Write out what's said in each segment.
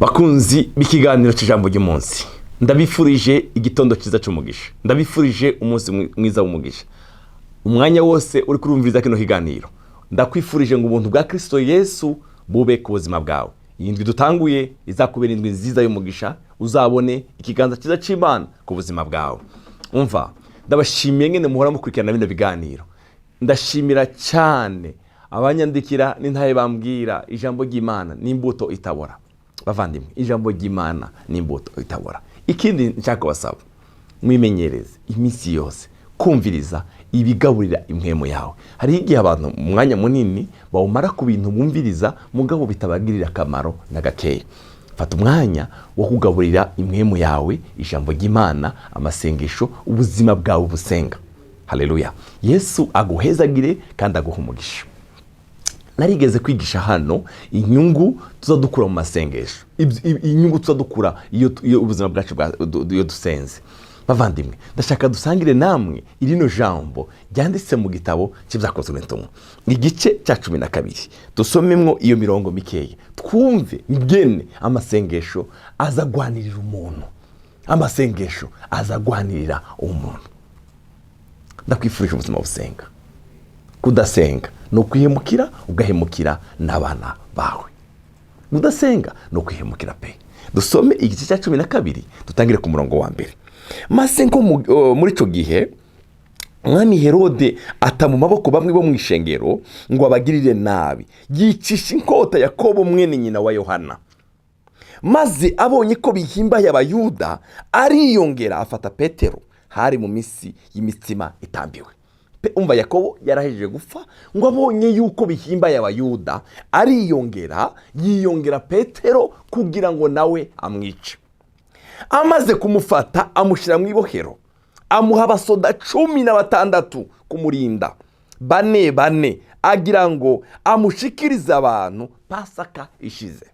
Bakunzi b'ikiganiro cy'ijambo ry'umunsi, ndabifurije igitondo cyiza cy'umugisha, ndabifurije umunsi mwiza w'umugisha. Umwanya wose uri kurumviriza kino kiganiro, ndakwifurije ngo ubuntu bwa Kirisito Yesu bube ku buzima bwawe. Iyi ndwi dutanguye izakubera indwi nziza y'umugisha, uzabone ikiganza cyiza cy'Imana ku buzima bwawe. Umva, ndabashimiye ngene muhora mukurikirana bino biganiro. Ndashimira cyane abanyandikira n'intahe bambwira ijambo ry'Imana n'imbuto itabora. Bavandimwe, ijambo ry'Imana n'imbuto itabora. Ikindi nshaka kubasaba, mwimenyereze iminsi yose kumviriza ibigaburira impwemu yawe. Hariho igihe abantu mu mwanya munini bawumara ku bintu bumviriza, mugabo bitabagirira akamaro na gakeya. Fata umwanya wo kugaburira impwemu yawe ijambo ry'Imana, amasengesho, ubuzima bwawe busenga. Haleluya! Yesu aguhezagire kandi aguhe umugisha. Narigeze kwigisha hano inyungu tuza dukura mu masengesho, inyungu tuza dukura iyo ubuzima bwacu iyo dusenze. Bavandimwe, ndashaka dusangire namwe irino jambo ryanditse mu gitabo cy'Ibyakozwe n'Intumwa, igice cya 12. Dusomemwo iyo mirongo mikeya, twumve ngene amasengesho azagwanirira umuntu, amasengesho azagwanirira umuntu. Ndakwifurije ubuzima busenga. Kudasenga ni ukwihemukira, ugahemukira n'abana bawe. Kudasenga ni ukwihemukira pe. Dusome igice cya 12, dutangire ku murongo wa mbere. Maze nko muri icyo gihe, Umwami Herode ata mu maboko bamwe bo mu ishengero ngo abagirire nabi, yicisha inkota Yakobo mwene nyina wa Yohana. Maze abonye ko bihimbaye Abayuda, ariyongera afata Petero. Hari mu minsi y'imitsima itambiwe. Umva, Yakobo yarahejeje gupfa, ngo abonye yuko bihimbaye Abayuda, ariyongera yiyongera Petero kugira ngo nawe amwice. Amaze kumufata, amushyira mu ibohero, amuha abasoda 16 kumurinda, bane bane, agira ngo amushikirize abantu Pasaka ishize.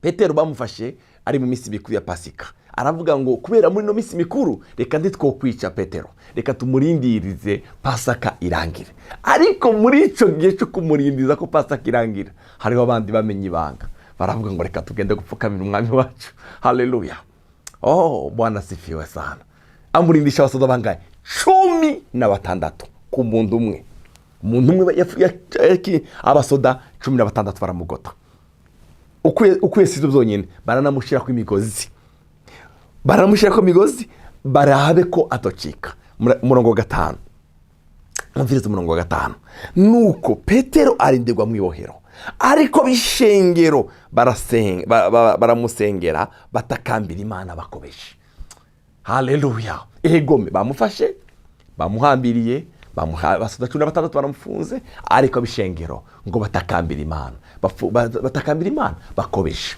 Petero bamufashe ari mu minsi mikuru ya Pasika. Aravuga ngo kubera muri ino minsi mikuru, reka ntitwokwica Petero, reka tumurindirize Pasaka irangire. Ariko muri icyo gihe cyo kumurindiza ko Pasaka irangira, hariho abandi bamenye ibanga, baravuga ngo reka tugende gupfukamira Umwami wacu. Haleluya! Oh, Bwana asifiwe sana. Amurindisha abasoda bangahe? 16 ku muntu umwe. Umuntu umwe abasoda 16 baramugota. Ukuye si ibyo byonyine, baranamushyira ku imigozi, baramushyira ku migozi barabe ko atocika. Umurongo wa gatanu, umviriza umurongo wa gatanu: Nuko Petero arindirwa mu ibohero, ariko b'ishengero baramusengera, batakambira Imana bakomeje. Haleluya! Egome, bamufashe, bamuhambiriye, abasoda 16 baramufunze, ariko ab'ishengero ngo batakambira Imana, batakambira Imana bakomeje.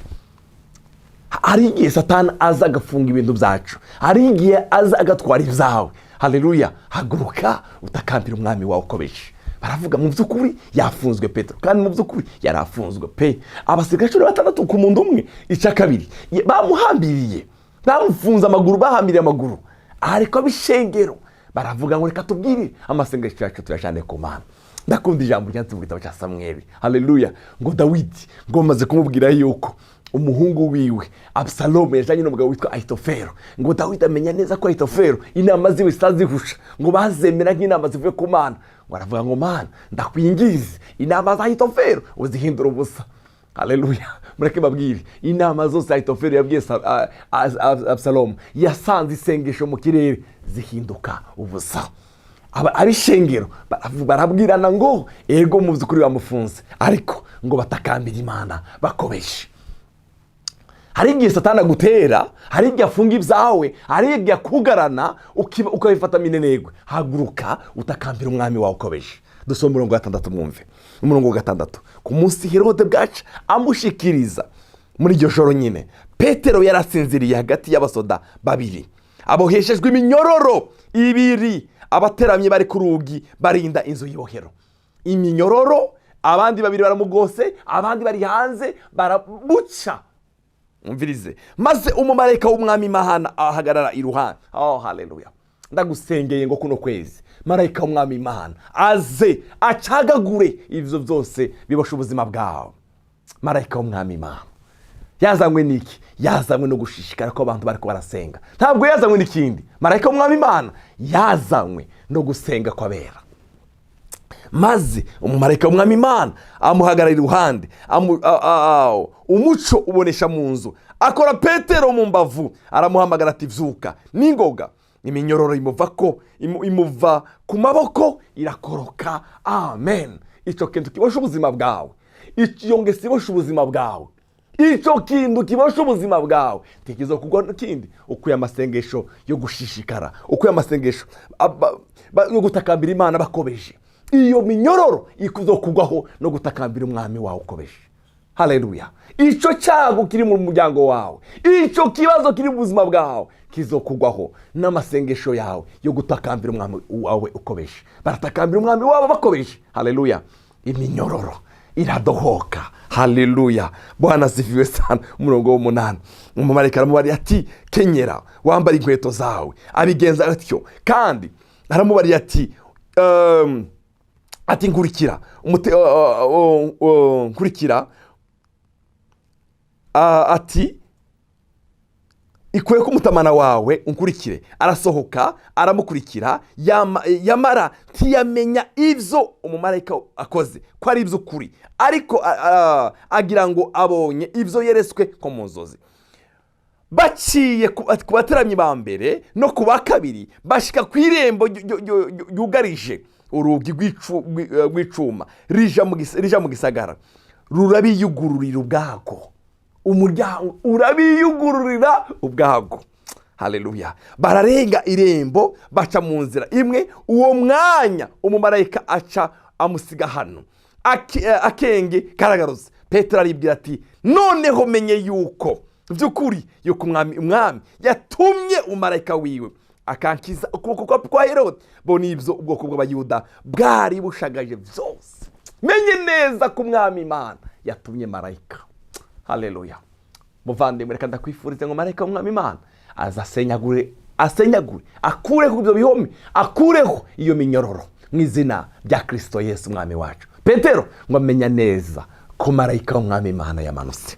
Hari igihe Satani aza agafunga ibintu byacu, hari igihe aza agatwara ibyawe. Haleluya! Haguruka utakambira Umwami wawe ukomeje. Baravuga mu by'ukuri yafunzwe Petero, kandi mu by'ukuri yari afunzwe pe. Abasirikare 16 ku muntu umwe. Icya kabiri, bamuhambiriye, bamufunze amaguru, bahambiriye amaguru, ariko ab'ishengero baravuga ngo reka tubwire amasengesho yacu tuyajyane ku Mana. Ndakunda ijambo ryanditse mu gitabo cya Samweli. Haleluya! Ngo Dawidi ngo bamaze kumubwira yuko umuhungu wiwe Abusalomu yajyanye n'umugabo witwa Ahitofero, ngo Dawidi amenya neza ko Ahitofero inama ziwe zitazihusha, ngo bazemera nk'inama zivuye ku Mana. Ngo aravuga ngo: "Mana, ndakwingize, inama za Ahitofero uzihindura ubusa." Haleluya! Mureke babwire, inama zose Ahitofero yabwiye Abusalomu, yasanze isengesho mu kirere, zihinduka ubusa. Ab'ishengero barabwirana ngo ego, mu by'ukuri bamufunze, ariko ngo batakambira Imana bakobeshe. Hari igihe Satani agutera, hari igihe afunga ibyawe, hari igihe akugarana, ukabifata minenegwe. Haguruka utakambira Umwami wawe ukobeje. Dusome umurongo wa gatandatu, mwumve umurongo wa gatandatu: Ku munsi Herode bwaca amushikiriza, muri iryo joro nyine, Petero yarasinziriye hagati y'abasoda babiri, aboheshejwe iminyororo ibiri, abateramyi bari ku rugi barinda inzu y'ibohero. Iminyororo, abandi babiri baramugose, abandi bari hanze barabuca. Umvirize: maze umumarayika w'Umwami Imana ahagarara iruhande. Oh, haleluya! Ndagusengeye ngo kuno kwezi marayika w'Umwami Imana aze acagagure ibyo byose bibosha ubuzima bwawe. Marayika w'Umwami Imana. Yazanywe n'iki? Yazanywe no gushishikara ko abantu bariko barasenga. Ntabwo yazanywe n'ikindi. Marayika w'umwami Imana yazanywe no gusenga kw'abera. Maze umumarayika w'umwami Imana amuhagarara iruhande, umuco ubonesha mu nzu, akora Petero mu mbavu, aramuhamagara ati: "Vyuka n'ingoga." Iminyororo imuva ko imuva ku maboko irakoroka. Amen. Icyo kintu kibosha ubuzima bwawe, iyo ngeso ibosha ubuzima bwawe, icyo kintu kibosha ubuzima bwawe, tekereza kugwa kindi. Ukuye amasengesho yo gushishikara, ukuye amasengesho yo gutakambira Imana bakobeje, iyo minyororo ikuzokugwaho no gutakambira umwami wawe ukobeje. Haleluya. Icyo cyago kiri mu muryango wawe, icyo kibazo kiri mu buzima bwawe, kizokugwaho n'amasengesho yawe yo gutakambira umwami wawe ukobeje. Baratakambira umwami wabo bakobeje. Haleluya. Iminyororo iradohoka. Haleluya, Bwana asifiwe sana. Umurongo w'umunani, umumarayika aramubariye ati: "Kenyera, wambara inkweto zawe." Abigenza atyo. Kandi aramubariye ati ati: "Nkurikira." Nkurikira. Ati: "Ikure ko umutamana wawe, unkurikire." Arasohoka aramukurikira, yamara ntiyamenya ibyo umumarayika akoze ko ari iby'ukuri, ariko agira ngo abonye ibyo yeretswe ko mu nzozi. Baciye ku bateranyi ba mbere no ku ba kabiri, bashika ku irembo ryugarije urugi rw'icuma rija mu gisagara. Rurabiyugururira ubwago, umuryango urabiyugururira ubwago. Haleluya. Bararenga irembo, baca mu nzira imwe. Uwo mwanya umumarayika aca amusiga hano. Akenge karagarutse. Petero aribwira ati: "Noneho menye yuko by'ukuri yuko umwami yatumye umumarayika wiwe akankiza ukuboko kwa Herode, bo n'ibyo ubwoko bw'Abayuda bwari bushagaje byose. Menye neza ko umwami Imana yatumye marayika." Haleluya. Muvandimwe, reka ndakwifurize ngo marayika w'umwami Imana azasenyagure, asenyagure, akureho ibyo bihome, akureho iyo minyororo mu izina rya Kirisito Yesu umwami wacu. Petero ngo amenya neza ko marayika w'umwami Imana yamanutse.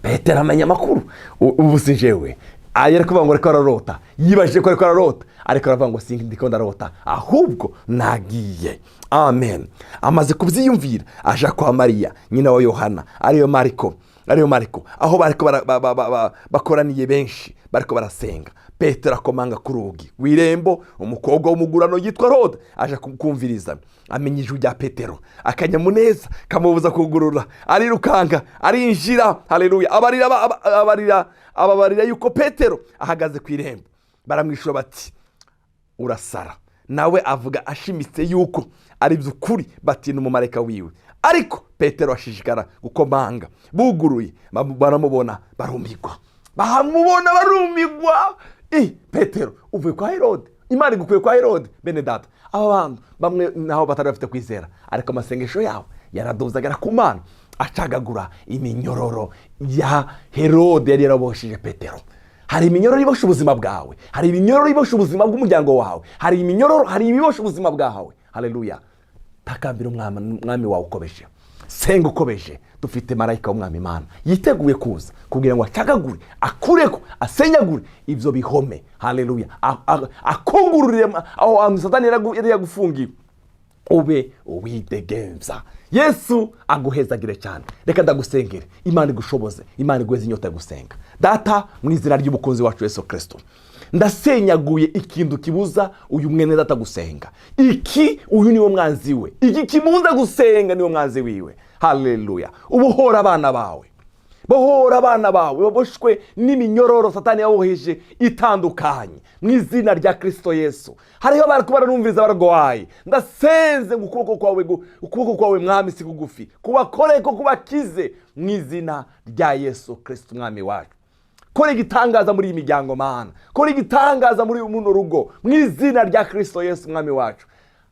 Petero amenya amakuru. Ubu si jewe ari kuvuga ngo ariko ararota. Yibajije ko ariko ararota, ariko aravuga ngo: "Sindiko ndarota, ahubwo nagiye." Amen. Amaze kubyiyumvira, aja kwa Mariya nyina wa Yohana ariyo Mariko, aho bariko bakoraniye benshi bariko barasenga. Petero akomanga ku rugi w'irembo. Umukobwa w'umugurano yitwa Roda aje kumviriza. Amenya ijwi rya Petero, akanyamuneza kamubuza kugurura, arirukanga arinjira. Haleluya. Abarira ababarira yuko Petero ahagaze ku irembo. Baramwishyura bati: "Urasara." Nawe avuga ashimitse yuko ari by'ukuri, bati: "Ni umumarayika wiwe." Ariko Petero ashishikara gukomanga. Buguruye baramubona, barumigwa. Baramubona barumigwa. Petero, uvuye kwa Herode, Imana igukuye kwa Herode. Bene data, aba bantu bamwe naho batari bafite kwizera, ariko amasengesho yabo yaraduzagara ku Mana, acagagura iminyororo ya Herode yari yaraboshije Petero. Hari iminyororo ibosha ubuzima bwawe, hari iminyororo ibosha ubuzima bw'umuryango wawe, hari iminyororo, hari ibibosha ubuzima bwawe. Haleluya. Takambira umwami wawe ukomeje, senga ukomeje. Dufite marayika w'umwami Imana yiteguye kuza kugira ngo acagagure, akureko, asenyagure ibyo bihome. Haleluya. Akungururire aho hantu Satani yari yagufungiye, ube uwidegemvya. Yesu aguhezagire cyane. Reka ndagusengere, Imana igushoboze, Imana iguheze inyota yo gusenga. Data, mu izina ry'umukunzi wacu Yesu Kirisito, ndasenyaguye ikintu kibuza uyu mwene data gusenga. Iki, uyu niwo mwanzi we. Iki kimubuza gusenga niwo mwanzi wiwe. Haleluya. Ubohora abana bawe, bohora abana bawe baboshwe n'iminyororo Satani yaboheje itandukanye, mu izina rya Kirisito Yesu. Hariho abari baranumviriza barwaye. Ndasenze ngo ukuboko kwawe ukuboko kwawe, Mwami, si kugufi, kubakore ko kubakize mu izina rya Yesu Kirisito umwami wacu. Kora igitangaza muri iyi miryango, Mana. Kora igitangaza muri muno rugo mu izina rya Kirisito Yesu umwami wacu.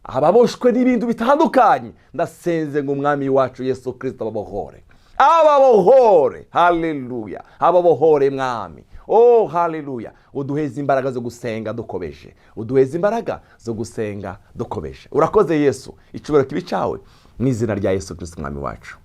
Ababoshwe n'ibintu bitandukanye, ndasenze ngo umwami wacu Yesu Kirisito ababohore, ababohore. Haleluya. Ababohore, Mwami. Oh, haleluya. Uduheze imbaraga zo gusenga dukomeje, uduheze imbaraga zo gusenga dukomeje. Urakoze Yesu, icubahiro kibe cyawe mu izina rya Yesu Kirisito umwami wacu.